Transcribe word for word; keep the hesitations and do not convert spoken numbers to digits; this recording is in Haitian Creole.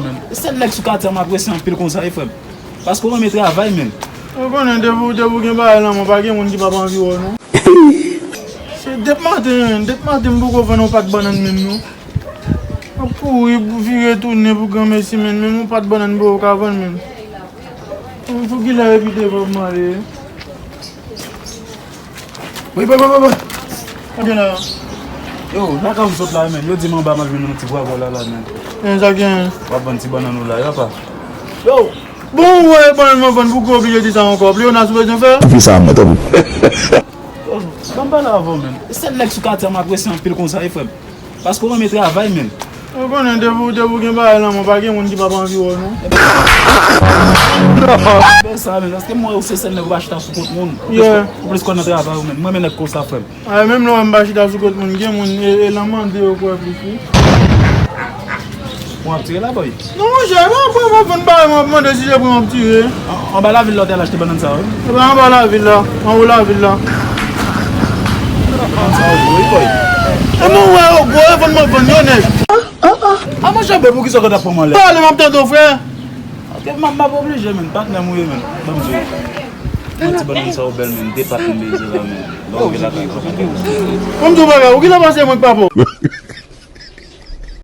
Menm. E sèl nèg sou katye a m apresye anpil konsa, wi, frè m. Paske w renmen travay, menm. Ou konnen, depi, depi w gen bagay nan men w, pa gen moun ki p ap anvi wè w, non. Se depi maten, depi maten, m poko vann yon pat bannann menm, non. M ap kouri pou vire tounen pou granmesi, menm, menm yon pat bannann m poko ka vann, menm. Pou kilè epi devan m ale? Wi, wi, wi, wi, wi. Sa gen la? Yo, lakay m sot la, menm. Yo di m anba m al jwenn yon ti vwavwa la, la, menm. Men sa gen? W ap vann ti bannann ou la, yo, apa? Yo! Bon, ou wè bannann mwen vann, pou ki w oblije di sa ankò? Pleyonaj ou bezwen fè? Ki sa, mwen, tanpri? Yo, ban m pale avè w, menm. E sèl nèg sou katye a m apresye anpil konsa, wi, frè m. Paske w renmen travay, menm. Ou konnen, depi, depi w gen bagay nan men w, pa gen moun ki p ap anvi wè w, non. Bèl sa, menm, paske m wè w se sèl nèg ou pa chita sou kont moun. Ou plis, ou plis konn nan travay ou, menm. Mwen, men nèg konsa, frè m. A, menm lè w wè m pa chita sou kont moun, gen moun e, e lan mande yo kwè plis, wi. Bon, ap tire la, boy. Non, monchè, mwen, mwen, mwen, mwen, mwen, mwen, mwen, si se pou mwen ap tire. An, anba lavil la, w te al achte bannann sa yo? E pa anba lavil la, anwo lavil la. Bannann sa yo gwo, wi, boy. E mwen, wè yo gwo, e vann mwen vann yo, nèg. A, monchè, boy, poukisa w konn ap pran m anlè? Pale, m ap tande w, frè. Ok, m ap, m ap oblije, menm. Patnè m ou ye, menm. Ban m di w. Mwen, ti bannann sa yo bèl, menm. De pat m beze la, menm. Lè w rive lakay, w ap konprann. Ban m di w bagay, ou gentan panse mwen k papa w?